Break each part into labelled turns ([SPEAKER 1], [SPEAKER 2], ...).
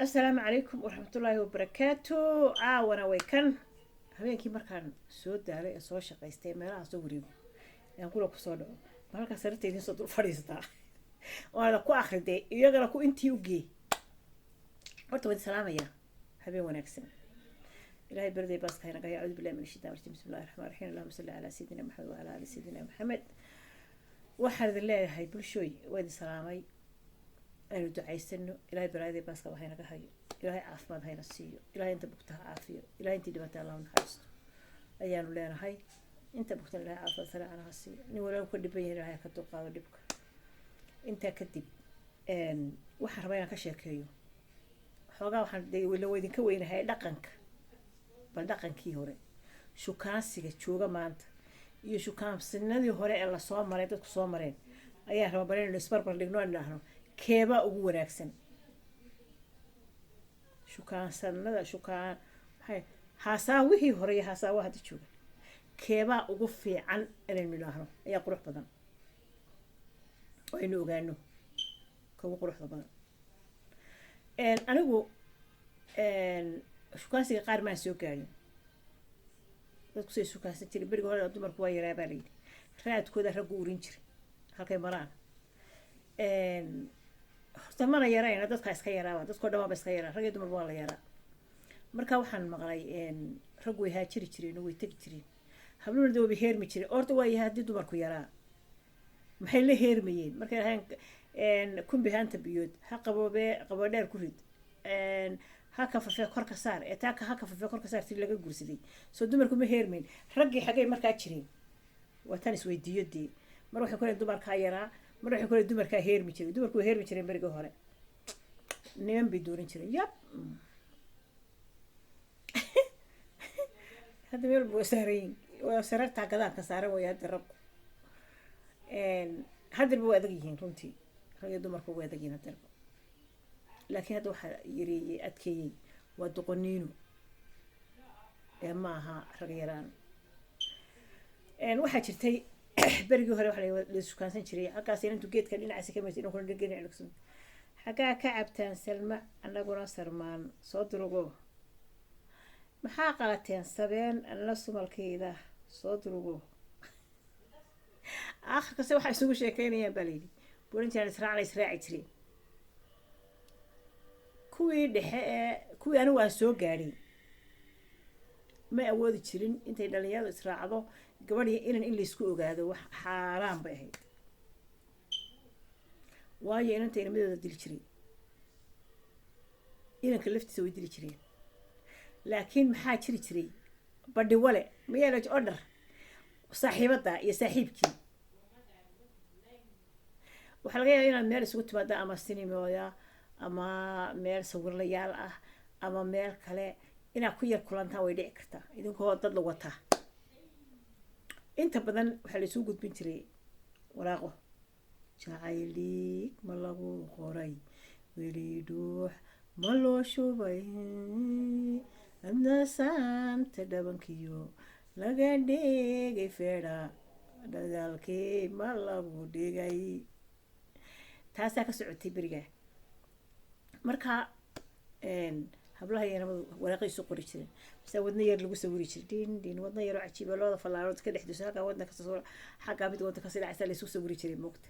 [SPEAKER 1] Asalaamu calaykum waraxmatullaahi wabarakaatu. Caawana way kan habeenkii markaan soo daalay ee soo shaqaystay, meelaha soo wareego aan kula kusoo dhaco, ma halkaa sarirta idiin soo dul fadhiistaa waana ku akhriday iyagana ku intii u geey. Horta waan salaamayaa, habeen wanaagsan. Ilahay berday baaska haynaga. Acuudu billahi min ashaitaan rajim. Bismi illahi raxmaan raxiim. Allahuma salli calaa sayidina Maxamed wacalaa ali sayidina Maxamed. Waxaan idin leeyahay, bulshooy, waa idin salaamay. Aynu ducaysano. Ilahay balaayadii baaskaba haynaga hayo. Ilahay caafimaad hayna siiyo. Ilahay inta bugta ha caafiyo. Ilahay intii dhibaata Allahu naxariisto ayaanu leenahay. Inta bugtana Ilahay caafimaad sareecana ha siiyo. Nin walaagu ka dhiban yahay Ilahay ka dulqaado dhibka. Intaa kadib, waxaan rabaa inaan ka sheekeeyo xoogaa. Waxaan la idinka weynahay dhaqanka, bal dhaqankii hore, shukaansiga jooga maanta iyo shukaansinadii hore ee lasoo maray, dadku soo mareen, ayaan rabaa bal inaynu isbarbar dhigno, aan idhaahno keebaa ugu wanaagsan shukaansanada, shukaan maxay, haasaawihii hore iyo haasaawaha hadda jooga, keebaa ugu fiican inaynu idhaahno ayaa qurux badan, oo aynu ogaano ka ugu quruxda badan. Anigu shukaansiga qaar maan soo gaarin. Dadku say shukaansan jiray beriga hore, dumarku waa yaraa baa layidhi, raadkooda raggu urin jiray halkay maraan. Horta mana yarayna, dadkaa iska yaraaba, dadkao dhan waaba iska yaraa, rag iyo dumarba waa la yaraa. Marka waxaan maqlay raggu way haajiri jireen oo way tegi jireen, habluhuna de waba heermi jireen. Horta waa yahay, haddii dumarku yaraa maxay la heermayeen? Markay lahayn kumbi haanta biyood ha qaboobee, qaboodheer ku rid, ha kafafee kor ka saar, ee taaka ha kafafee kor ka saar, tii laga guursaday, soo dumarku ma heermayn? Raggii xaggay markaa jireen? Waa tan isweydiiyo dee. Mar waxay ku leeyihin dumarkaa yaraa, mar waxay ku leeyihin dumarkaa heermi jiray. Dumarku way heermi jireen berigii hore, niman bay dooran jireen. Yab, hadda meel waa saaran, waa sarartaa gadaanka saaran way. Hadda raggu hadirba way adag yihiin runtii, rag iyo dumarku way adag yihiin hadirba, laakiin hadda waxaa yareeyey, adkeeyey waa doqoniino ee ma aha rag yaraan. Waxaa jirtay berigii hore waxa la sukaansan jiray halkaas inantu geedka dhinacaasi ka maysa, inankuna dhinac. Xaggaa ka cabtaan Salma, annaguna sarmaan soo durugo. Maxaa qalateen sabeen, anna sumalkayda soo durugo. Aakhirkase waxaa isugu sheekeynayaan baa layidhi buuran jiraan, israacna israaci jireen. Kuwii dhexe ee kuwii anigu aan soo gaadhay ma awoodi jirin intay dhalinyaradu israacdo gabadhii inan in laysku ogaado, wax xaaraan bay ahayd, waayo inanta inamadooda dili jiray, inanka laftiisa way dili jireen. Laakiin maxaa jiri jiray? Badhiwale mayaa la odhar saaxiibadda iyo saaxiibkii. Waxaa laga yaaba inaad meel isugu timaada, ama sinimooya, ama meel sawirlayaal ah, ama meel kale inaad ku yar kulantaan way dhici kartaa, idinkoo dad la wataa. Inta badan waxaa la isugu gudbin jiray waraaqo. Jacayliig ma lagu qoray weli, dhuux ma loo shubay, adna saanta dhabankiyo laga dhigay feedha, dhadaalkii ma lagu dhigay. Taasaa ka socotay berigaa. Marka hablaha iyo inamadu waraaqay isu qori jireen, mise wadna yar lagu sawiri jiray, dhin dhin, wadna yaroo cajiiba, labada fallaarood ka dhex dusa, halkaa wadna kasoo, xaggaa mid wadna kasii dhacaysa, laysu sawiri jiray moogta.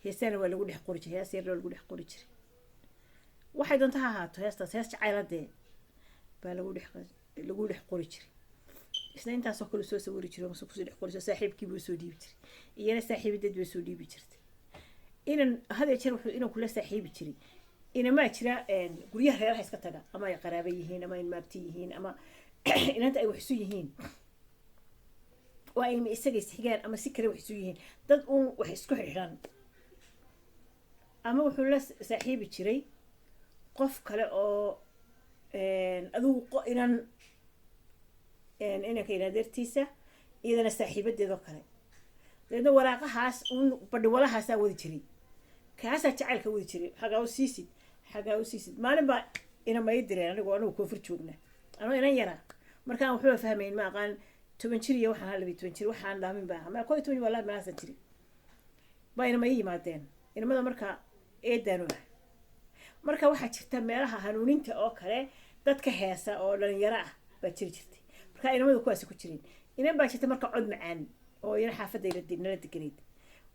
[SPEAKER 1] Heestaana waa lagu dhex qori jiray, hees yarna waa lagu dhex qori jiray. Waxay doonta ha ahaato heestaas, hees jacayladee baa lagu dhex qori jiray. Isna intaasoo kale soo sawiri jiray, mase kusoo dhex qori jiray, saaxiibkii buu soo dhiibi jiray, iyana saaxiibadeed bay soo dhiibi jirtay. Inan had iyo jeer wuxuu inan kula saaxiibi jiray inamaa jira guryaha reeraha iska taga, ama ay qaraaba yihiin, ama ay maabti yihiin, ama inanta ay wax isu yihiin, waa ay isaga isxigaan, ama si kale wax isu yihiin, dad uun wax isku xidhan. Ama wuxuu la saaxiibi jiray qof kale oo adigu inan inanka inadeertiisa, iyadana saaxiibadeedoo kale. Dabeedna waraaqahaas uun badhiwalahaasaa wadi jiray, kaasaa jacaylka wadi jiray. Xagaa u siisid, xagaa u siisid. Maalin baa inama ii direen, anigoo koonfur joogna, anoo inan yaraa markaan waxba fahmayn, ma aqaan, 10 jir iyo waxaan ahaa 12 jir, waxaan dhaamin baa ahaa, ma 11 waa laasan jiri, baa inama ii yimaadeen. Inamada markaa eedaanu ah. Marka waxaa jirta meelaha hanuuninta oo kale dadka heesa oo dhalinyaro ah baa jiri jirtay. Marka inamadu kuwaasi ku jireen. Inan baa jirta marka cod macaan oo iyana xaafadda nala deganayd.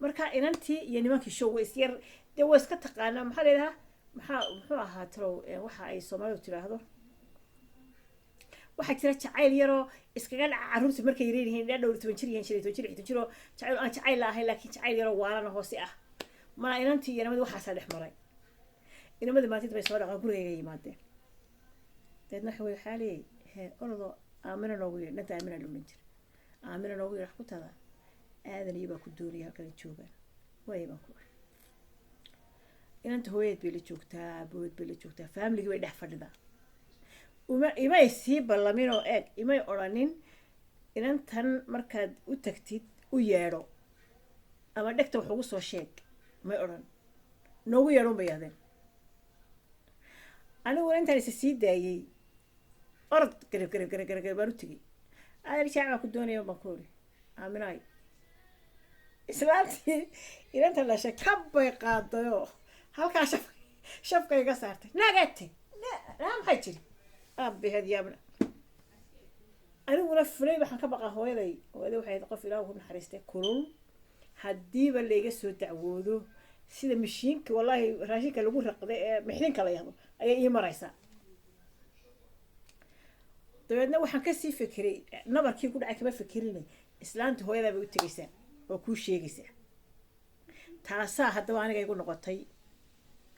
[SPEAKER 1] Marka inantii iyo nimankii show way isyar dee, waa iska taqaanaa. Maxaa layidhahaa, maxaa muxuu ahaa talow, waxa ay Soomaalidu tiraahdo? Waxaa jira jacayl yaroo iskaga dhaca carruurta markay yaryar yihiin, ilaa dhowr toban jir yihiin, 15 jir, 60 jir, oo jacayl aan jacayl la ahayn, laakiin jacayl yaroo waalana hoose ah. Mala inantii iyo inamadii waxaasaa dhex maray. Inamadii maalinta bay soo dhaqaan, gurigayga yimaadeen. Deedna waxa wey, waxaa leeyay, hee, orodoo Aamina noogu yidhi. Dhanta Aamina la odhan jira. Aamina noogu yidhi, wax ku tada Aadan iyo baa ku doonaya, halkan joogaan. Waaya, baan ku iri. Inanta hooyadeed bay la joogtaa, aabahood bay la joogtaa, faamiligii bay dhex fadhidaa. Uma imay sii ballamin oo eeg, imay odhanin inantan markaad u tagtid u yeedho ama dhegta wax ugu soo sheeg, may odhan. Noogu yeedhon bay yahdeen. Aniguna intaan isa sii daayey, orod garab garab garab garab garab baan u tegey. Aadan jaac baa ku doonaya, baan ku iri. Aaminaay islaantii inanta dhashay kabbay qaadayoo halkaa shafka iga saartay. Nagate naa, maxay jiri aabaheed yaabna. Aniguna fulay, waxaan ka baqaa hooyaday. Hooyaday waxay ahayd qof Ilaah ku naxariistay kulul. Haddiiba layga soo dacwoodo, sida mashiinka wallaahi raashinka lagu raqday ee mixdinka la yahdo ayay ii maraysaa. Dabeedna waxaan kasii fekeray, nabarkii ku dhacay kama fekerine, islaanta hooyadaa bay u tegaysaa oo kuu sheegaysaa. Taasaa haddaba aniga igu noqotay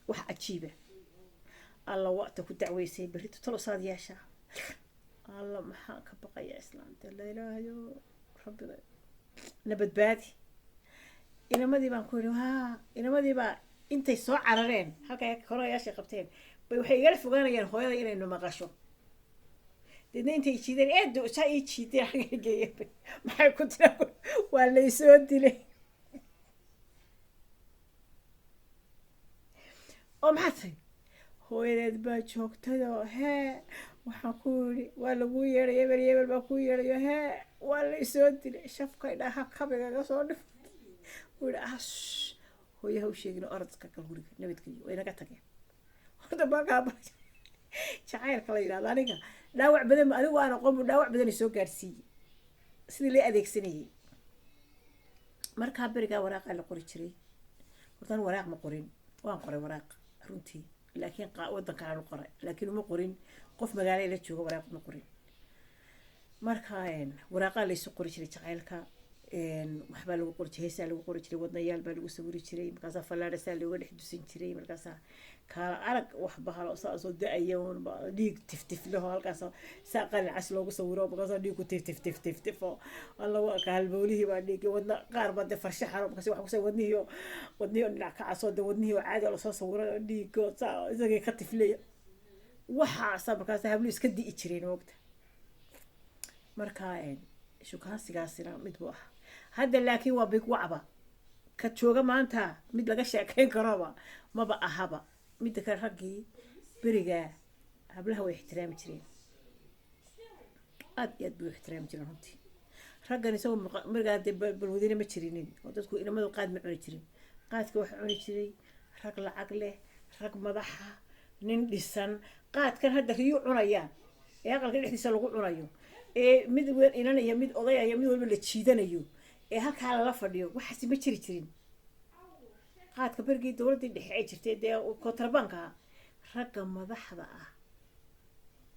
[SPEAKER 1] wax cajiiba. Alla wata ku dacweysay berrito, talo saad yeeshaa. Alla, maxaan ka baqayaa islaanta? La ilaahayo, rabbiga na badbaadi. Inamadii baan ku yidhi haa. Inamadii baa intay soo carareen halkay korayaashay qabteen bay waxay igala fogaanayaan hooyada inaynu maqasho. Deedna intay jiideen, eedo saa ii jiideen, xagga geeyeen. Maxay ku tira? Waa laysoo dilay. Oo maxaa tahay? Hooyadeed baa joogtayoo hee, waxaan ku yidhi waa laguu yeedhay, hebel iyo hebel baa kuu yeedhayo. Hee, waa laysoo dilay, shafkay dhaha kabigaga soo dhif. Wuu yidhi, ah, hooyo ha u sheegin, orodka gal guriga, nabadgelyo. Way naga tageen. Horta markaa jacaylka la yidhahdo aniga dhaawac badan, anigu aan aqoon buu dhaawac badan soo gaadhsiiyey, sidii loo adeegsanayay. Markaa berigaa waraaqaa la qori jiray. Hortaan waraaq ma qorin, waan qoray waraaq runtii, laakiin waddankaan u qoray, laakiin uma qorin qof magaalo ila jooga, waraaq uma qorin. Marka waraaqaa laysu qori jiray jacaylka, waxbaa lagu qori jiray, heesaa lagu qori jiray, wadnayaal baa lagu sawiri jiray. Markaasaa fallaadhasaa looga dhex dusin jiray. Markaasaa kaala arag wax bahalo saasoo da-aya un dhiig tiftifleho, halkaas saa qalin cas loogu sawiro. Markaasaa dhiigku tif tif tif tif tif oo alla waa ka halbowlihii baa dhiig wadna qaar baa dee farshaxano. Markaas waxa kusoo wadnihii oo wadnihii oo dhinac ka casoo dee wadnihii oo caadi oo lasoo sawiray oo dhiig oo saa isagii ka tiflaya waxaasa. Markaasa habluhu iska di'i jireen, moogta. Marka shukaansigaasina mid buu ahaa. Hadda laakiin waa big wacba ka jooga maanta, mid laga sheekayn karoba maba ahaba. Midda kale, raggii berigaa hablaha way ixtiraami jireen, aad iyo aad bay u ixtiraami jireen runtii. Raggan isagoo berigaa dee balwadina ma jirinin oo dadku inamadu qaad ma cuni jirin. Qaadka waxa cuni jiray rag lacag leh, rag madaxa, nin dhisan. Qaadkan hadda riyuu cunayaan ee aqalka dhexdiisa lagu cunayo ee mid weyn inan iyo mid odayaya mid walba la jiidanayo ee halkaa lala fadhiyo, waxaasi ma jiri jirin. Qaadka berigii dowladdii dhexe ay jirtay dee kontrabanka ah, ragga madaxda ah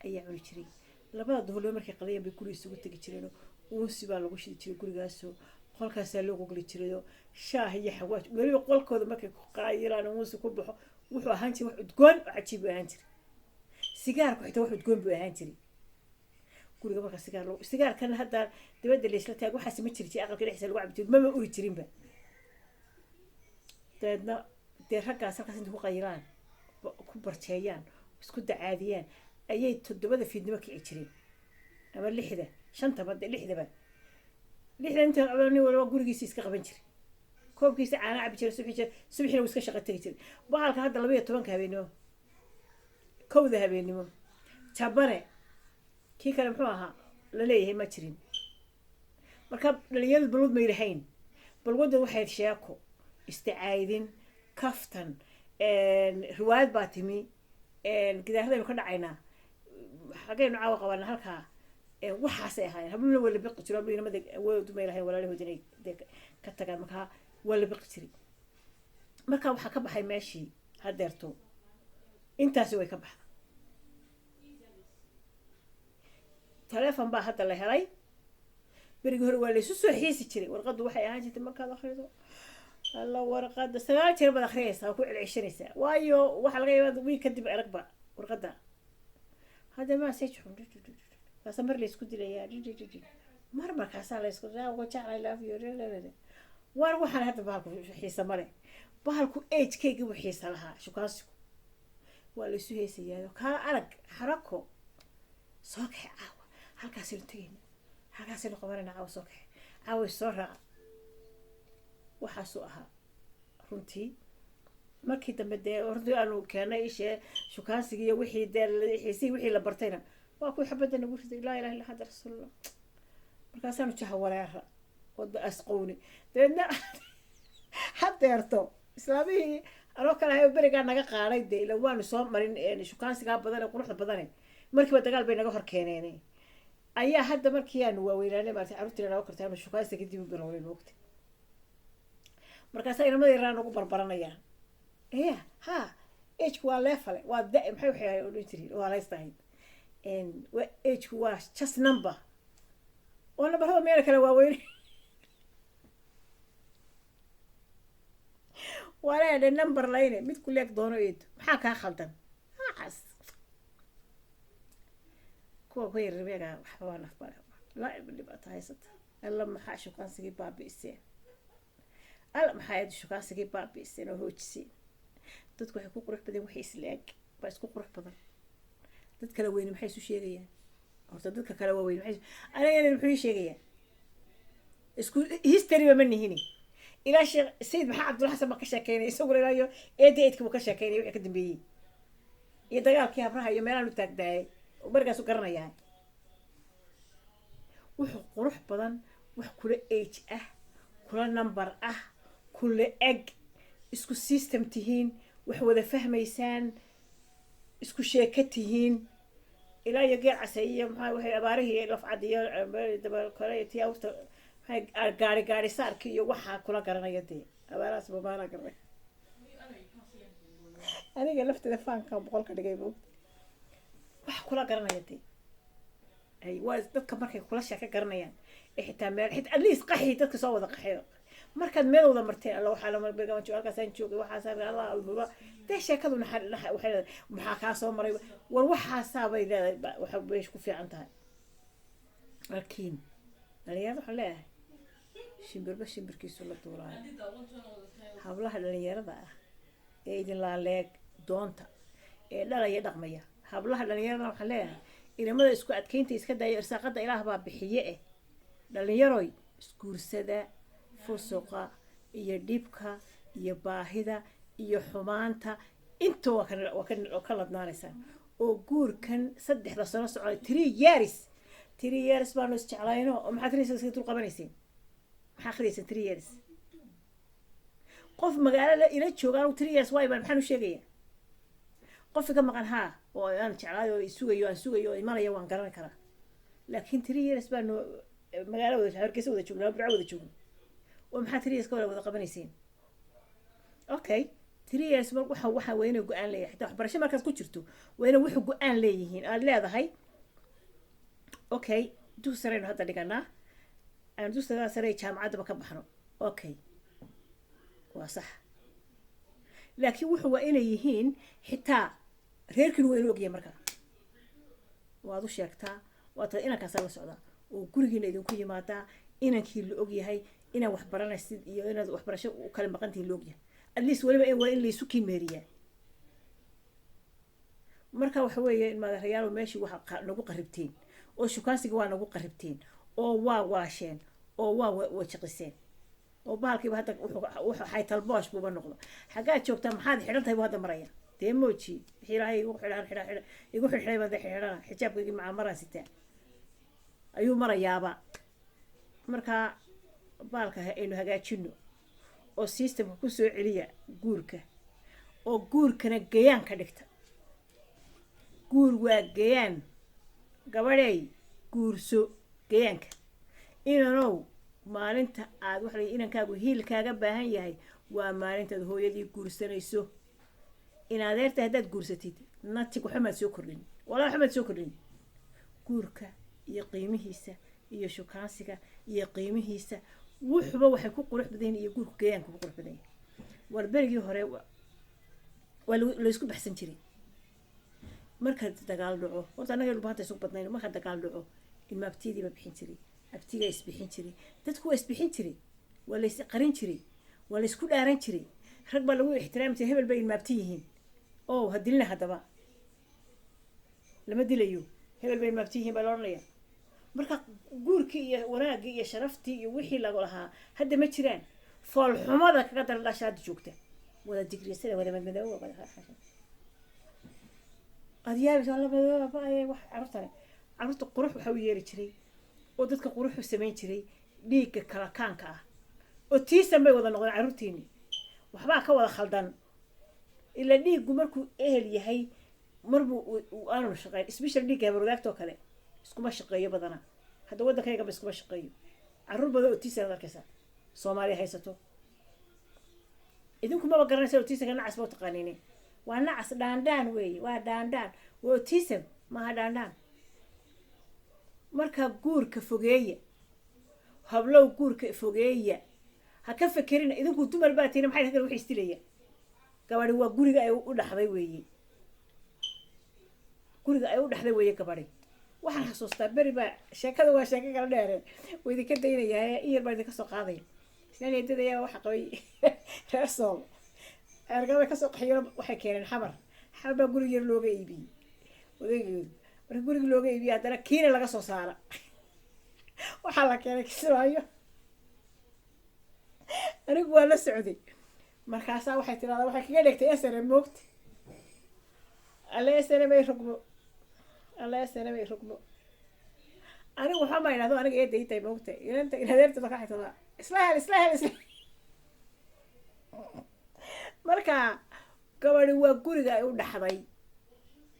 [SPEAKER 1] ayaa cuni jiray. Labada duhurloo markay qadayaan bay guriga isugu tegi jireenoo uunsi baa lagu shidi jiray gurigaasoo qolkaasaa loo gogli jirayoo shaah iyo xawaaj. Weliba qolkooda markay ku qaayilaan uunsi ku baxo, wuxuu ahaan jiray wax udgoon oo cajiib buu ahaan jiray. Sigaarku xitaa wax udgoon buu ahaan jiray guriga marka sigaar lagu sigaarkan hadda dibadda laysla taag, waxaasi ma jiri jiray. Aqalka dhexdiisa lagu cabi jiray, maba uri jirinba. Dabeedna dee raggaas halkaas intay ku qayilaan, ku barjeeyaan, isku dacaadiyaan ayay 7da fiidnimo kici jireen ama 6da, 5taba dee 6daba, 6da inta nin walba gurigiisa iska qaban jiray, koobkiisa caana cabi jiray. Subxi jiray, subxina wuu iska shaqo tegi jiray. Bahalka hadda 12ka habeenimo, 1da habeenimo, jabane kii kale muxuu ahaa la leeyahay ma jirin. Marka dhalinyaradu balwad may lahayn. Balwadda waxayd sheeko, isticaydin, kaftan. Riwaayad baa timi, gidaarradaynu ka dhacaynaa, xagaynu caawa qabanaa halkaa. Waxaasay ahaayeen. Habluhuna waa la biqi jiro, habluhu inamada awood may lahayn walaalahood inay dee ka tagaan, markaa waa la biqi jiray. Marka waxaa ka baxay meeshii haddeerto, intaasi way ka baxda. Telefon baa hadda la helay. Berigii hore waa laysu soo xiisi jiray. Warqaddu waxay ahaan jirtay markaad akrido, alla, warqadda 9 jeer baad akhriyaysaa, waa ku celceshanaysaa, waayo waxaa laga yaabaa wiig kadib aragba warqadda. Hadda message xun kaasa mar laysku dilayaa, mar markaasaa laysku jeclay, love you. Waar waxaan hadda bahalku xiisa male, bahalku age-keygii buu xiisa lahaa. Shukaansigu waa laysu heesayaayo, kaa arag xarako, soo kaxe caawa, halkaasaynu tegayna, halkaasaynu qabanayna caawa, soo kaxe caawa, soo raaca. Waxaasuu ahaa runtii. Markii dambe dee runtii aanu keenay ishee shukaansigii iyo wixii dee xiisihii wixii la bartayna, waa kuwii xabadda nagu riday, laa ilaha illa xadda rasuulullah. Markaasaanu jaha wareera oodba asqowni. Dabeedna hadeerto islaamihii anoo kale ahay oo berigaa naga qaaday dee, ila waanu soo marin shukaansigaa badan ee quruxda badane, markiiba dagaal bay naga hor keeneen. Ayaa hadda markii aanu waaweynaanay, maartay, carruurtiina naga kortay, aanu shukaansiga kadib u bilowday moogta. Markaasaa inamada yaraa nagu barbaranayaan, ya ha age-ku waa leefale, waa da maxay waxay odhan jireen, waa laystahayd, age-ku waa just number, oo nambarada meela kale waaweyn waa leedhe number layne mid ku leeg doono. Eedo, maxaa kaa khaldan? Cas kuwa ku yarreega waxba waa naf bale laa dhibaato haysata. Alla, maxaa shukaansigii baabi'iseen? Alla, maxaa eed shukaansigii baabi'iseen oo hoojiseen? Dadku waxay ku qurux badan, waxay isla eg baa isku qurux badan. Dad kala weyne maxay isu sheegayaan horta? Dadka kale waaweyn maxay aniga muxuu ii sheegayaa? Isku history ba ma nihini. Ilaa Sheekh Sayid Maxamed Cabdulla Xasan baa ka sheekeynaya, isaguna ilaa iyo 88-kii buu ka sheekeynaya wixii ka dambeeyey iyo dagaalkii habraha iyo meelahan u taagdaayay oo markaasu garanayaa. Wuxuu qurux badan wax kula age ah, kula number ah, kula eg, isku system tihiin, wax wada fahmaysaan, isku sheeko tihiin. Ilaa iyo geel case iyo maxaa waxay abaarihii lafcad iyo dabalkole iyo tii awrta, maxay gaari gaari saarki iyo waxaa kula garanaya dee. Abaarahaas babaana garanay. Aniga lafteeda faanka 100 ka dhigay moogta, wax kula garanaya dee. Ay waa dadka markay kula sheeko garanayaan ee xitaa meel xitaa at least qaxi dadka soo wada qaxay, markaad meel wada marteen, alla waxaa la marbeegan joogo, halkaasaan joogay, waxaasaan allah dee sheekadu naxa waxay leedahay, maxaa kaa soo maray, war waxaasaa bay leedahay, waxa meesha ku fiican tahay. Laakiin dhalinyarada waxaan leeyahay, shimbirba shimbirkiisu la duulaayo. Hablaha dhalinyarada ah ee idin laaleeg doonta ee dhalaya dhaqmaya, hablaha dhalinyarada waxaan leeyahay, inamada isku adkeynta iska daaya, irsaaqada Ilaah baa bixiye eh. Dhalinyaroy, isguursada. Fusuqa iyo dhibka iyo baahida iyo xumaanta inta waa ka ladnaanaysaan. Oo guurkan 3da sano socday, 3 years, 3 years baanu isjeclayno, oo maxaad 3 years iska dul qabanayseen? Maxaa akhriyaysan 3 years? Qof magaalada ila jooga anigu 3 years waay baan maxaan u sheegaya? Qof iga maqan haa oo aan jeclaay oo isugayo, aan sugayo oo imanaya, waan garan karaa. Laakiin 3 years baanu magaala wada, Hargeysa wada joognaa, Burco wada joogno, oo maxaa 3 years ka wada qabanayseen? Okay, 3 years mar waxa waa inay go-aan leeyahay. Xitaa waxbarasho markaad ku jirto waa inay wuxuu go-aan leeyihiin aad leedahay. Okay, dugsi sareynu hadda dhiganaa, aan dugsiga sare jaamacaddaba ka baxno, okay, waa sax. Laakiin wuxuu waa inay yihiin xitaa reerkiinu waa inuu ogyahay. Markaa waad u sheegtaa, waa tahay inankaasaa la socdaa oo gurigiina idinku yimaadaa, inankii la ogyahay inaad wax baranaysid iyo inaad waxbarasho u kala maqantihin la ogyahay. At least weliba waa in laysu kiimeeriyaa. Marka waxa weeye, maadareyaalo, meeshii waxa nagu qaribteen oo shukaansiga waa nagu qaribteen oo waa waasheen oo waa wajaqiseen oo bahalkiiba hadda wuxuu xaytalboosh buuba noqdo. Xaggaad joogtaa, maxaad xidhan tahay buu hadda maraya dee. Mooji wixii Ilaahay igu xidhan xidhan xidhan igu xidhay baan dee xidhana, xijaabkaygii macaa maraan sitaa ayuu marayaaba. Marka baalka aynu hagaajino oo systemka ku soo celiya guurka. Oo guurkana gayaan ka dhigta. Guur waa gayaan. Gabadhay, guurso gayaanka. Inanow, maalinta aad waxa la inankaagu hiil kaaga baahan yahay waa maalintaad hooyadii guursanayso. In adeerta haddaad guursatid, natig waxba maad soo kordhin, walaa waxba maad soo kordhin. Guurka iyo qiimihiisa iyo shukaansiga iyo qiimihiisa, wuxuba waxay ku qurux badan yihin iyo guurku gayaanka ku qurux badan yahay. War berigii hore waa laysku baxsan jiray marka dagaal dhaco. Horta annaga Dhulbahanta isugu badnayn. Marka dagaal dhaco, ilma abtiyadii baa bixin jiray, abtigaa isbixin jiray, dadku waa isbixin jiray, waa lays qarin jiray, waa laysku dhaaran jiray. Rag baa lagu ixtiraami jiray, hebel bay ilmaabti yihiin oo ha dilina. Haddaba lama dilayo, hebel bay ilmaabti yihiin baa la odhanaya. Marka guurkii iyo wanaaggii iyo sharaftii iyo wixii lagu lahaa hadda ma jiraan. Foolxumada kaga daran dhasha hadda joogta, wada digriysada, wada madmadooba, wada aad yaabaysa alla madooba. Wax carruurtane, carruurta qurux waxa u yeeri jiray oo dadka qurux u samayn jiray dhiigga kala kaanka ah oo tiisan bay wada noqdeen carruurtiini. Waxbaa ka wada khaldan. Ila dhiiggu markuu ehel yahay marbuu aanu shaqeyn, special dhiigga habarwadaagtoo kale iskuma shaqeeyo badana. Hadda waddankaygaba iskuma shaqeeyo. Carruur badan oo tiisan ad arkaysaa Soomaaliya haysato. Idinku maba garanaysa autismka, nacas ba utaqaaniine. Waa nacas, dhaandhaan weeye, waa dhaandhaan, waa autism, maaha dhaandhaan. Marka guurka fogeeya, hablow, guurka fogeeya. Ha ka fekerina. Idinku dumar baa tiina, maxay raggan wax isdilaya? Gabadhi waa guriga ay u dhaxday weeye, guriga ay u dhaxday weeye gabadhi. Waxaan xasuustaa beri baa, sheekada waa sheeko kala dheere, waa idinka daynayaa, in yar baan idinka soo qaadaya. Islaan eedadayaa waxa qabay reer Sool, Ceergabay kasoo qaxiyeen, waxay keeneen Xamar. Xamar baa guri yar looga iibiyey odaygeedu. Marka guriga looga iibiyey, haddana kiina laga soo saara, waxaa la keenay Kismaayo. Anigu waa la socday. Markaasaa waxay tirahdaa, waxay kaga dhegtay SNM, moogta alle SNM ay rogmo, alle SNM ay rogmo. Anigu waxba ma idhahdo, aniga eedda ii tahay, moogta inanta inadeertada ka xigtada, isla hel, isla hel, isla. Marka gabadhi waa guriga ay u dhaxday.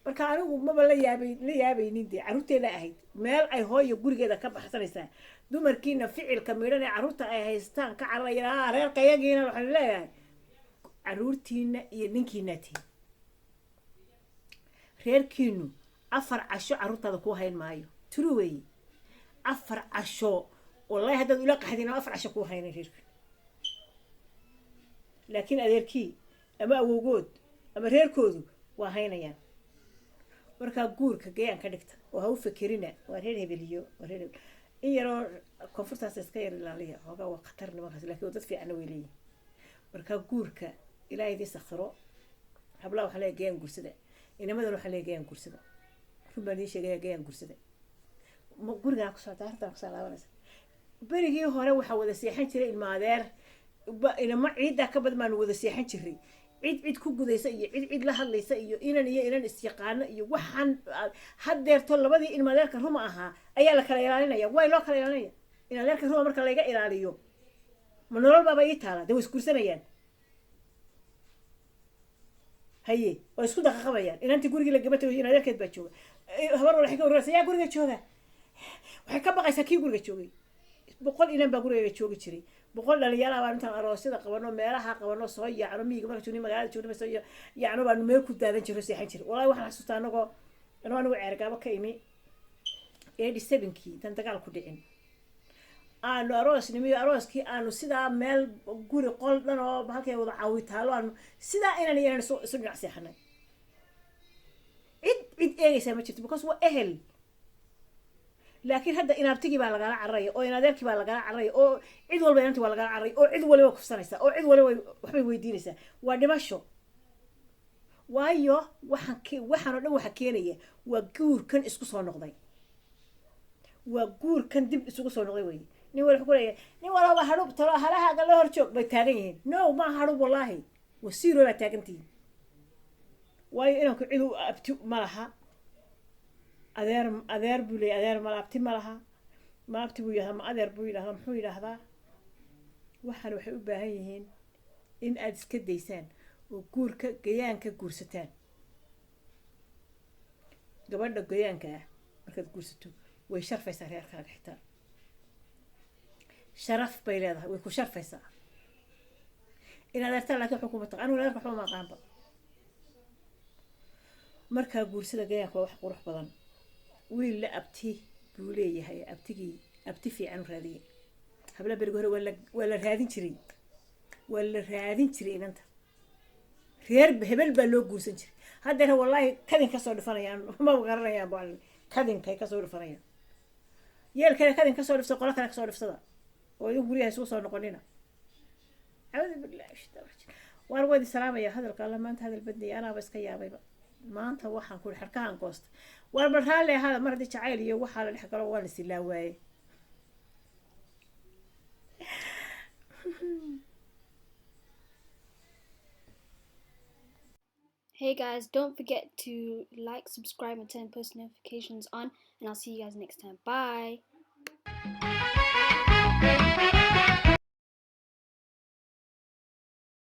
[SPEAKER 1] Marka anigu maba la yaabay, la yaabaynin dee, carruurteeda ahayd meel ay hooyo gurigeeda ka baxsanaysaa. Dumarkiina ficilka midhan ee carruurta ay haystaan ka cararaya, reerkayagiina waxaan leeyahay, carruurtiina iyo ninkiinaa tihin. Reerkiinu 4 casho carruurtaada kuu hayn maayo. Turu weeye, 4 casho wallahi haddaad ula qaxdin, 4 casho kuu haynay reerkiinu. Laakiin adeerkii ama awowgood ama reerkoodu waa haynayaan. Markaa guurka gayaan ka dhigta oo ha u fekerina waa reer hebeliyo, waa reer hebel. In yaroo koonfurtaas iska yar ilaaliya, xoogaa waa khatar nimankaas, lakin waa dad fiicanna way leeyihin. Markaa guurka Ilaah idiin sakhiro. Hablaha waxaa leeyahay gayaan guursada, inamadana waxaa leeyahay gayaan guursada. Run baan idiin sheegaya, gayaan guursada. Gurigaa kusoo daartaan kusoo laabanaysa. Berigii hore waxaa wada seexan jiray ilma adeer, inama ciiddaa ka badan baanu wada seexan jiray. Cid cid ku gudaysa iyo cid cid la hadlaysa iyo inan iyo inan isyaqaano iyo waxaan haddeerto, labadii ilma adeerka ruma ahaa ayaa la kala ilaalinaya. Way loo kala ilaalinaya. In adeerka ruma marka layga ilaaliyo, ma nolol baaba ii taala? Dee way isguursanayaan, haye, waa isku daqaqabayaan. Inantii gurigii lagama tago, in adeerkeed baa jooga. Habar waxay ka warwaraysa yaa guriga jooga, waxay ka baqaysaa kii guriga joogay. 100 inan baa gurigayga joogi jiray, 100 dhalinyara baan intaan aroosyada qabano, meelaha qabano, soo yaacno miyiga marka joogni, magaalada joogni, soo yaacno, baanu meel ku daadan jirno, seexan jiray. Wallahi waxaan xasuustaa anagoo anigu Ceergaabo ka imi 87-kii, intaan dagaal ku dhicin, aanu aroos nimiyo, arooskii aanu sidaa meel guri qol dhan oo halkay wada caawi taalo, aanu sidaa inan iyo inan isu dhinac seexanay. Cid cid eegaysaa ma jirto, because waa ehel. Laakiin hadda inaabtigii baa lagala cararaya, oo inadeerkii baa lagala cararaya, oo cid walba inantii waa lagala cararaya, oo cid waliba kufsanaysa, oo cid waliba waxbay weydiinaysaa. Waa dhimasho. Waayo, waxaan waxaan oo dhan waxa keenaya waa guurkan isku soo noqday, waa guurkan dib isugu soo noqday wey. Nin wal wuxuu ku leeyahay, nin walaba hadhub talo halahaaga la hor joog bay taagan yihiin. No, maaha hadhub, wallaahi wasiiro baa taagantihiin. Waayo, inanku cid u abti ma laha, adeer adeer buu leeyahy, adeer mala, abti ma laha. Ma abti buu yidhahdaa, ma adeer buu yidhahdaa, muxuu yidhaahdaa? Waxaan waxay u baahan yihiin in aada iska daysaan. Oo guurka gayaanka guursataan. Gabadha goyaanka ah markaad guursato, way sharfaysaa reerkaaga. Xitaa sharaf bay leedahay, way ku sharfaysaa inaad artaa. Laakiin waxba kuma taqa, anigu adeerka waxba ma aqaanba. Markaa guursada gayaanka, waa wax qurux badan. Wiil la abti buu leeyahay, abtigii abti fiican u raadiyay. Habla berigi hore waa la raadin jiray, waa la raadin jiray inanta. Reer hebel baa loo guursan jiray. Haddeer wallaahi kadin kasoo dhifanayaan, ma garanayaan ba, kadinkay kasoo dhifanayaan. Yeelkale kadin kasoo dhifsa, qolo kale kasoo dhifsada, oo idinku guryaha isugu soo noqonina. Acuudu billahi shaitaan rajiim. Waan wadi salaamaya. Hadalka alla maanta hadal badnaya, anaaba iska yaabayba maanta. Waxaan ku xarkahan goosta. Waar bal raalli ahaada. Mar haddii jacayl iyo waxaa la dhex galo, waan isilaa waaye.
[SPEAKER 2] Hey guys, don't forget to like, subscribe, and turn post notifications on, and I'll see you guys next time. Bye.